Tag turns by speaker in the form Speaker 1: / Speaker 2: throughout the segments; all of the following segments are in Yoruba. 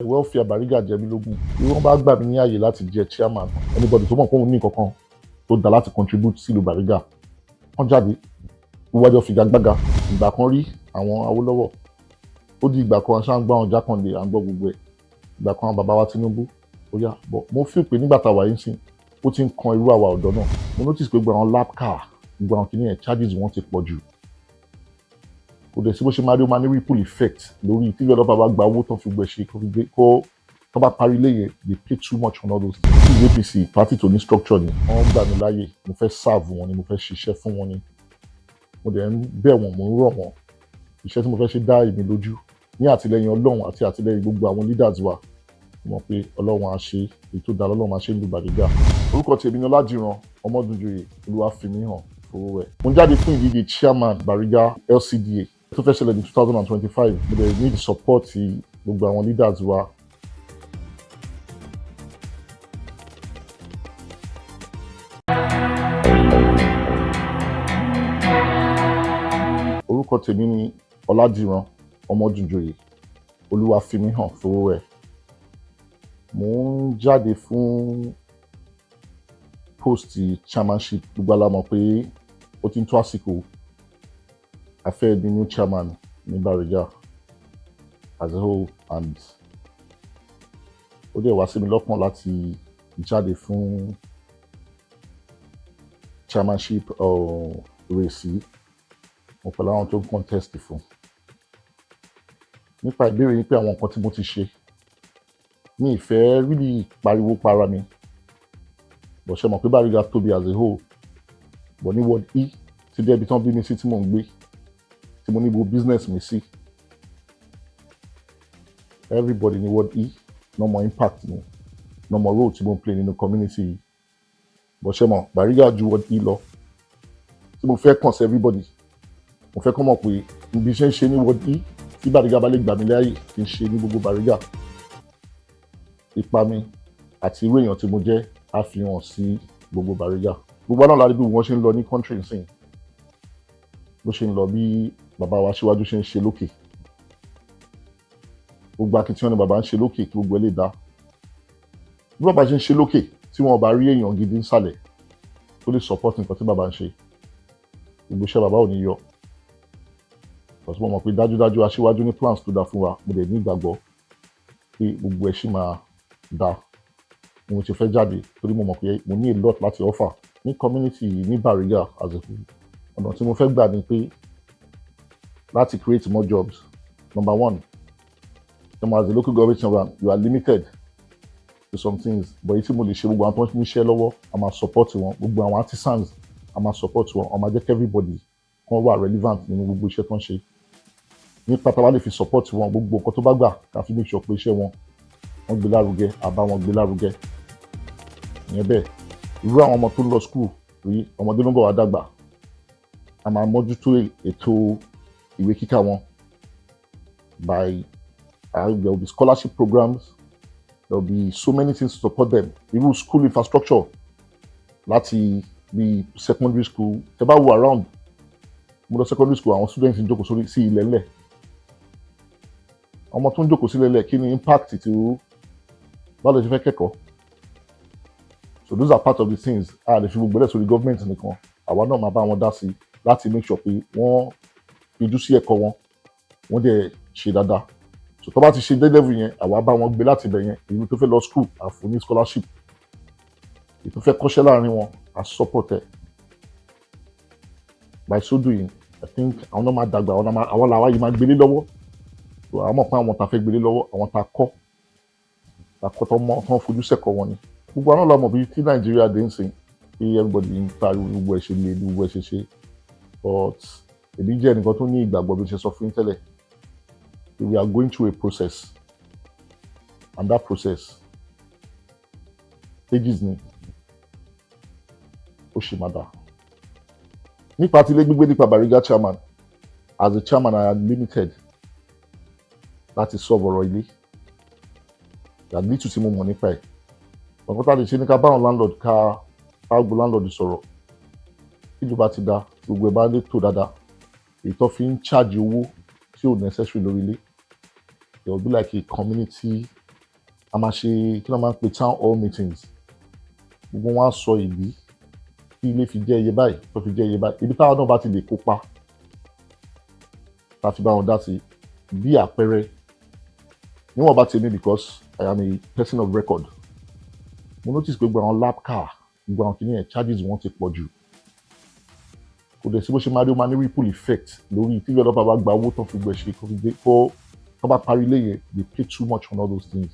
Speaker 1: Welfare Bariga jẹ mí lógún. Bí wọ́n bá gbà mí ní àyè láti jẹ chairman, anybody tó mọ̀ pé òun ní nǹkan kan tó dá láti contribute sílùú Bariga, wọ́n jáde wíwájọ́ figagbága. Ìgbà kan rí àwọn Awólọ́wọ̀, ó di ìgbà kan aṣáá ń gbọ́ àwọn Jákàndé, à ń gbọ́ gbogbo ẹ̀. Ìgbà kan àwọn bàbá wa Tinubu, ó yá bọ̀. Mo feel pé nígbà tá a wà yín sìn, ó ti ń kan irú àwa ọ̀dọ́ náà. Mo notice pé gbogbo àwọn lab car, gbogbo àwọn kìnìyẹn, charges wọn ti pọ̀ jù. Kò dẹ̀ sí bó ṣe máa rí, ó máa ní ripple effect lórí tí developer bá gba owó tán fi gbẹ ṣe kó fi gbé kó tó bá parí ilé yẹn. They pay too much on all those things. APC, party tó ní structure ni. Wọ́n gbà mí láàyè, mo fẹ́ serve wọn ni, mo fẹ́ ṣiṣẹ́ fún wọn ni. Mo dẹ̀ ń bẹ̀ wọ́n, mo ń rọ̀ wọ́n. Iṣẹ́ tí mo fẹ́ ṣe dá èmi lójú, ní àtìlẹ́yìn Ọlọ́run àti àtìlẹ́yìn gbogbo àwọn leaders wa, mo mọ̀ pé Ọlọ́run á ṣe èyí tó dára, Ọlọ́run á ṣe ń lu Bariga. Orúkọ tèmi ni Ọlájìran Ọmọdúnjòyè Olúwàfímíhàn Fowówẹ̀. Mo ń jáde fún ìdíje chairman Bariga LCDA tó fẹ́ ṣẹlẹ̀ ní 2025. Mo dẹ̀ need support gbogbo àwọn leaders wa. Orúkọ tèmi ni Ọládìran Ọmọdúnjòyè Olúwàfímíhàn Fowówẹ̀. Mo ń jáde fún post chairmanship. Gbogbo wa la mọ̀ pé ó ti ń tó àsìkò, a fẹ́ ní new chairman ní Bariga as a whole, and ó dẹ̀ wá sí mi lọ́kàn láti jáde fún chairmanship race yìí. Mo pẹ̀lú àwọn tó ń contest fún. Nípa ìbéèrè yín pé àwọn nǹkan tí mo ti ṣe, mi ì fẹ́ really pariwo para mi, but ṣe mọ̀ pé Bariga tóbi as a whole, but ní Ward E ti dé ibi tí wọ́n bí mi sí, tí mò ń gbé, tí mo ní gbogbo business mi sí, everybody ní Ward E no mọ impact mi, no mọ role tí mo ń play nínú community yìí. But ṣe mọ̀, Bariga ju Ward E lọ. Tí mo fẹ́ kàn sí everybody, mo fẹ́ kọ́ mọ̀ pé ibi iṣẹ́ ń ṣe ní Ward E, tí Bariga bá lè gbà mí láàyè kí n ṣe ní gbogbo Bariga, ipa mi àti irú èèyàn tí mo jẹ́ á fi hàn sí gbogbo Bariga. Gbogbo náà láti bí wọ́n ṣe ń lọ ní country nsìn, bó ṣe ń lọ, bí bàbá wa síwájú ṣe ń ṣe lókè, gbogbo akitiyan ni bàbá ń ṣe lókè kí gbogbo ẹ lè dá. Bí bàbá ṣe ń ṣe lókè, tí wọn bá rí èèyàn gidi nísàlẹ̀ tó lè support nǹkan tí bàbá ń ṣe, gbogbo iṣẹ́ bàbá ò ní yọ. Because mo mọ̀ pé dájúdájú aṣíwájú ní plans tó dáa fún wa. Mo dẹ̀ ní ìgbàgbọ́ pé gbogbo ẹ̀ ṣì máa dáa. Mo ti fẹ́ jáde torí mo mọ̀ pé mo ní a lot láti offer ní community yìí, ní Bariga as a whole. Ọ̀nà tí mo fẹ́ gbà ni pé láti create more jobs. Number one, as a local government chairman, you are limited to some things, but èyí tí mo lè ṣe, gbogbo àwọn tó ń níṣẹ́ lọ́wọ́, a máa support wọn. Gbogbo àwọn artisans, a máa support wọn. A máa jẹ́ kí everybody kan wà relevant nínú gbogbo iṣẹ́ tó ń ṣe. Nípa tá a bá lè fi support wọn, gbogbo nǹkan tó bá gbà ká fi make sure pé iṣẹ́ wọn, wọ́n gbé lárugẹ, a bá wọn gbé lárugẹ. Ìyẹn bẹ́ẹ̀. Irú àwọn ọmọ tó ń lọ school rí, ọmọdé ló ń bọ̀ wá dàgbà, a máa mójútó ètò ìwé kíkà wọn by there will be scholarship programs, there will be so many things to support them. Irú school infrastructure láti bí secondary school, tẹ́ bá wo around, mo lọ secondary school, àwọn students ń jókòó sórí sí ilẹ̀ ńlẹ̀. Ọmọ tó ń jókòó sílẹ̀ ńlẹ̀, kí ni impact tí ó báwo lè ṣe fẹ́ kẹ́kọ̀ọ́? So those are part of the things. A lè fi gbogbo ẹ̀ sórí government nìkan. Àwa náà máa bá wọn dá sí láti make sure pé wọ́n fojú sí ẹ̀kọ́ wọn, wọ́n dẹ̀ ṣe dáadáa. So tó bá ti ṣe dé level yẹn, àwa bá wọn gbé láti ibẹ̀ yẹn. Èyí tó fẹ́ lọ school, a fún ní scholarship. Èyí tó fẹ́ kọ́ṣẹ́ láàrin wọn, a support ẹ̀. By so doing, I think àwọn náà máa dàgbà, àwọn náà máa, àwọn làwa yìí máa gbélé lọ́wọ́. So àwọn mọ̀ pé àwọn tá a fẹ́ gbélé lọ́wọ́, àwọn tá a kọ́ tó mọ́ tó ń fojú sẹ́kọ̀ọ́ wọn ni. Gbogbo àwọn náà la mọ̀ bí tí Nàìjíríà dé ń sìn, bí everybody ń pariwo, gbogbo ẹ̀ ṣe le, gbogbo ẹ̀ ṣe ṣe, but èmi jẹ́ ẹnìkan tó ní ìgbàgbọ́, bí mo ṣe sọ fún yín tẹ́lẹ̀, we are going through a process, and that process, stages ni, ó ṣì máa dà. Nípa ti ilé gbígbé, nípa Bariga chairman, as a chairman, I am limited láti solve ọ̀rọ̀ ilé. Little tí mo mọ̀ nípa ẹ̀, ọ̀pọ̀ tá a lè ṣe ní ká bá àwọn landlord, ká bá gbogbo landlord sọ̀rọ̀. Tí ìlú bá ti da, gbogbo ẹ̀ bá lè tò dáadáa, èyí tó fi ń charge owó tí ò necessary lórí ilé, there will be like a community A máa ṣe kí ló máa ń pè, town hall meetings. Gbogbo wọn á sọ ìdí tí ilé fi jẹ́ iye báyìí, tó fi jẹ́ iye báyìí, ibi táwọn náà bá ti lè kópa tá a fi bá wọn dá sí. Bí àpẹẹrẹ, níwọ̀n bá tèmi, because I am a person of record, mo notice pé gbogbo àwọn LAPCA, gbogbo àwọn kìnìyàn, charges wọn ti pọ̀ jù. Kò dẹ̀ sí bó ṣe máa rí, ó máa ní ripple effect lórí tí developer bá gba owó tán, fi gbẹ̀ ṣe kó fi gbé kó tó bá parí ilé yẹn. They pay too much on all those things.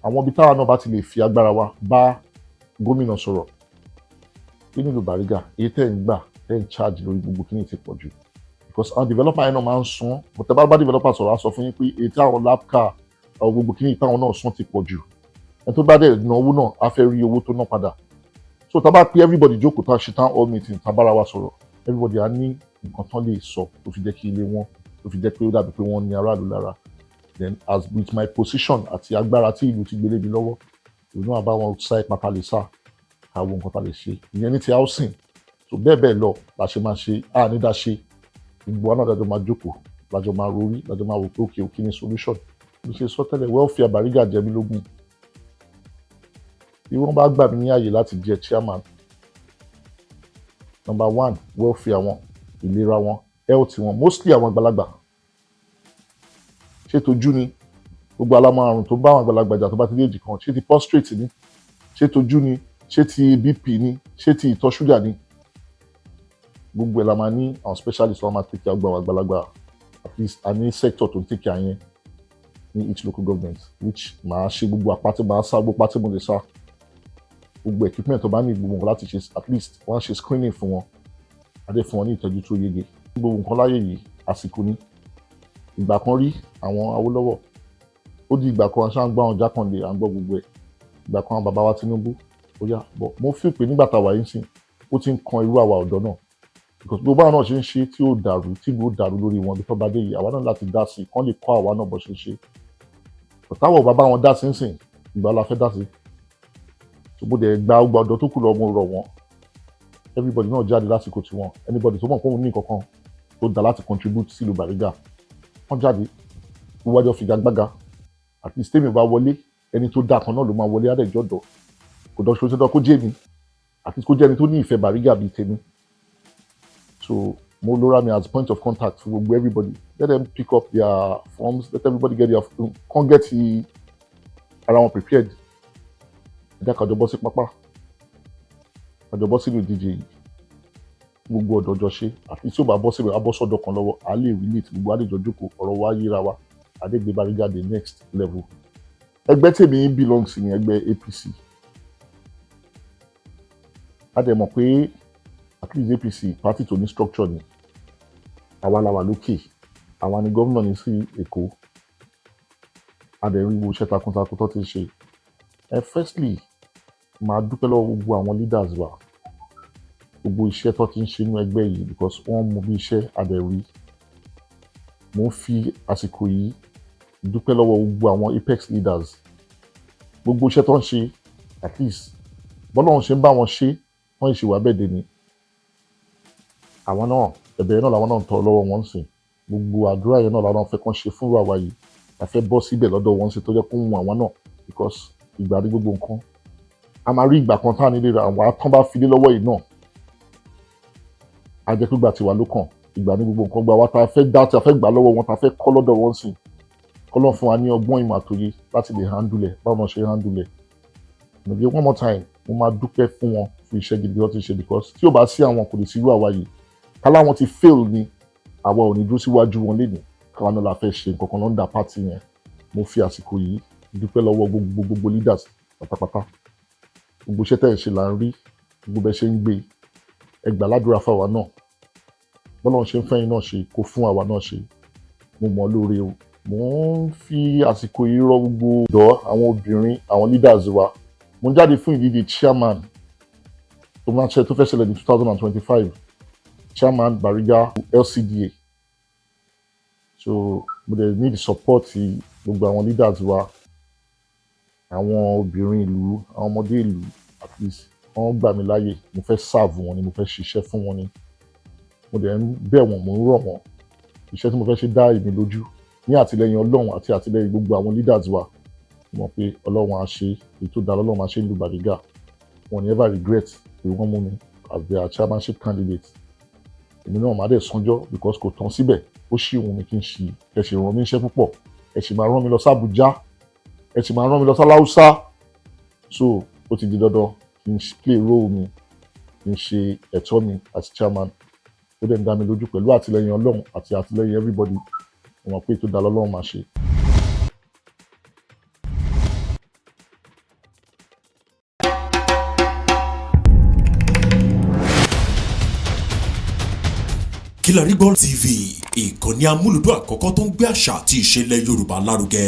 Speaker 1: Àwọn ibi táwa náà bá ti lè fi agbára wa bá gómìnà sọ̀rọ̀ pé nílùú Bariga, èyí tẹ́ ń gbà, tẹ́ ń charge lórí gbogbo kíní ti pọ̀ jù, because àwọn developer yẹn náà máa ń san, but tẹ́ bá bá developer sọ̀rọ̀, á sọ fún yín pé èyí táwọn LAPCA, àwọn gbogbo kíní táwọn náà san ti pọ̀ jù. Ẹni tó bá dẹ̀ náwó náà á fẹ́ rí owó tó ná padà. So tá a bá pé everybody jókòó, tá a ṣe town hall meeting, tá a bára wa sọ̀rọ̀, everybody á ní nǹkan tán lè sọ tó fi jẹ́ kí ilé wọn, tó fi jẹ́ pé ó dàbí pé wọ́n ní aráàlú lára. Then, as with my position àti agbára tí ìlú ti gbélé mi lọ́wọ́, ìlú náà bá wọn sá ipa ta lè sá, ká wo nǹkan ta lè ṣe. Ìyẹn ní ti housing. So bẹ́ẹ̀ bẹ́ẹ̀ lọ la ṣe máa ṣe. A ní dá ṣe, gbogbo wa náà dájọ́ máa jókòó, lájọ máa rorí, lájọ máa wò pé okay, kí ni solution? Mo ṣe sọ tẹ́lẹ̀, welfare Bariga jẹ mí lógún. Bí wọ́n bá gbà mí ní àyè láti jẹ chairman, number one, welfare wọn, ìlera wọn, health wọn, mostly àwọn àgbàlagbà. Ṣé tojú ni? Gbogbo alámọ̀ àrùn tó bá àwọn àgbàlagbà jà tó bá ti dé èjì kan. Ṣé ti prostate ni? Ṣé tojú ni? Ṣé ti BP ni? Ṣé ti ìtọ̀ ṣúgà ni? Gbogbo ẹ̀ la máa ní àwọn specialist wọn máa take care gbogbo àwọn àgbàlagbà. At least a ní sector tó ń take care yẹn ní each local government, which màá ṣe gbogbo àpáti, màá sá gbogbo pátí mo lè sá, gbogbo equipment tó bá ní, gbogbo nǹkan láti ṣe. At least wọ́n á ṣe screening fún wọn, á dẹ̀ fún wọn ní ìtọ́jú tó yege. Gbogbo nǹkan láyé yìí, àsìkò ní. Ìgbà kan rí, àwọn Awólọ́wọ̀, ó di ìgbà kan, ṣáà ń gbọ́ àwọn Jákàndé, à ń gbọ́ gbogbo ẹ̀. Ìgbà kan, àwọn bàbá wa Tinubu, ó yá bọ̀. Mo feel pé nígbà tá a wà yín sìn, ó ti ń kan irú àwa ọ̀dọ́ náà, because gbogbo àwọn náà ṣe ń ṣe tí ó dàrú, tí ìlú ó dàrú lórí wọn bí tó bá dé yìí, àwa náà láti dá sí i, kán lè kọ́ àwa náà bó ṣe ṣe. Táwọn ò bá bá wọn dá sí ń sìn, ìgbà la fẹ́ dá sí? Bó dẹ̀ gba gbogbo ọ̀dọ́ tó kù lọ, mo rọ̀ wọ́n, everybody náà jáde lásìkò tiwọn. Anybody tó mọ̀ pé òun ní nǹkan kan tó dá láti contribute sílùú Bariga, wọ́n jáde, gbogbo àjọ figagbága. At least tèmi bá wọlé, ẹni tó dáa kan náà ló máa wọlé, àdẹ̀jọ́dọ̀ kò dọ̀ ṣoṣo kó jẹ́ mi, at least kó jẹ́ ẹni tó ní ìfẹ́ Bariga bíi tèmi. So mo lora mi as point of contact for gbogbo everybody. Let them pick up their forms, let everybody get their kan, get ara wọn prepared. Ẹ jẹ́ ká jọ bọ́ sí pápá, ká jọ bọ́ sínú ìdíje yìí, gbogbo ọ̀dọ́ jọ ṣe. Àti tí ó bá bọ́ síbẹ̀, á bọ́ sọ́dọ̀ kan lọ́wọ́, á lè relate, gbogbo á lè jọ jókòó, ọ̀rọ̀ wa yíra wa, á dé gbé Bariga dé next level. Ẹgbẹ́ tèmi belong sí ní ẹgbẹ́ APC. A dẹ̀ mọ̀ pé at least APC, party tó ní structure ni. Àwa la wà lókè, àwa ni gómìnà ní sí Èkó. A dẹ̀ rí gbogbo iṣẹ́ takuntakun tó ti ń ṣe. Ẹ firstly, máa dúpẹ́ lọ́wọ́ gbogbo àwọn leaders wa, gbogbo iṣẹ́ tó ti ń ṣe nínú ẹgbẹ́ yìí, because wọ́n mú bí iṣẹ́. A dẹ̀ rí. Mo ń fi àsìkò yìí dúpẹ́ lọ́wọ́ gbogbo àwọn apex leaders, gbogbo iṣẹ́ tó ń ṣe. At least bọ́lọ́run ṣe ń bá wọn ṣe, wọ́n ṣe wà bẹ́ẹ̀ dé ni. Àwọn náà, ẹ̀bẹ̀ náà làwọn náà ń tọrọ lọ́wọ́ wọn sìn. Gbogbo àdúrà yẹn náà làwọn fẹ́ kàn ṣe fún àwa yìí. A fẹ́ bọ́ síbẹ̀ lọ́dọ̀ wọn sí, tó jẹ́ kó ń àwọn náà, because ìgbà ní gbogbo nǹkan. A máa rí ìgbà kan tá à nílé ra àwọn atán bá fi lé lọ́wọ́ yìí náà, a jẹ́ pé ìgbà tiwa ló kàn. Ìgbà ní gbogbo nǹkan. Gba wa tá a fẹ́ dá, tí a fẹ́ gbà lọ́wọ́ wọn, tá a fẹ́ kọ́ lọ́dọ̀ wọn sìn, kọ́lọ́n fún wa ní ọgbọ́n, ìmọ̀ àtòye láti lè handle ẹ̀ báwọn ṣe handle ẹ̀. Maybe one more time, mo máa dúpẹ́ fún wọn fún iṣẹ́ gidi tó ti ṣe, because tí ò bá sí àwọn, kò lè sí irú àwa yìí. Kálá wọn ti fail ni, àwa ò ní dúró síwájú wọn lénìí, káwa náà la fẹ́ ṣe nǹkan kan lọ́ndà party yẹn. Mo fi àsìkò yìí dúpẹ́ lọ́wọ́ gbogbo gbogbo leaders pátápátá. Gbogbo iṣẹ́ tẹ̀ ń ṣe là ń rí, gbogbo bẹ́ẹ̀ ṣe ń gbé. Ẹ gbà ládùúrà fáwa náà, bọ́lá ṣe ń fẹ́yìn náà ṣe, kó fún àwa náà ṣe. Mo mọ̀ ọ́ lóore o. Mo ń fi àsìkò yìí rọ gbogbo ọ̀dọ́, àwọn obìnrin, àwọn leaders wa. Mo ń jáde fún ìdíje chairman tó máa ṣe, tó fẹ́ ṣẹlẹ̀ ní 2025, chairman Bariga LCDA. So mo dẹ̀ need support gbogbo àwọn leaders wa, àwọn obìnrin ìlú, àwọn ọmọdé ìlú. At least wọ́n gbà mí láàyè, mo fẹ́ serve wọn ni, mo fẹ́ ṣiṣẹ́ fún wọn ni. Mo dẹ̀ ń bẹ̀ wọ́n, mo ń rọ̀ wọ́n. Iṣẹ́ tí mo fẹ́ ṣe dá èmi lójú, ní àtìlẹ́yìn Ọlọ́run àti àtìlẹ́yìn gbogbo àwọn leaders wa. Mo mọ̀ pé Ọlọ́run á ṣe èyí tó dára, Ọlọ́run á ṣe nílùú Bariga. Wọn ò ní ever regret pé wọ́n mú mi as their chairmanship candidate. Èmi náà má dẹ̀ sanjọ́ because kò tán síbẹ̀. Ó ṣì wù mí kí n ṣì ẹ ṣì ràn mí iṣẹ́ púpọ̀, ẹ sì máa rán mi lọ sí Àbújá, ẹ sì máa rán mi lọ sí Aláùsá. So ó ti di dandan kí n play role mi, kí n ṣe ẹ̀tọ́ mi as chairman. Ó dẹ̀ ń dá mi lójú, pẹ̀lú àtìlẹyìn Ọlọ́run àti àtìlẹyìn everybody, mo mọ̀ pé ètò ìdá lọ́lọ́run máa ṣe.
Speaker 2: Kílárígbọ́ TV, ìkànnì amúlùdún àkọ́kọ́ tó ń gbé àṣà àti ìṣẹ̀lẹ̀ Yorùbá lárugẹ.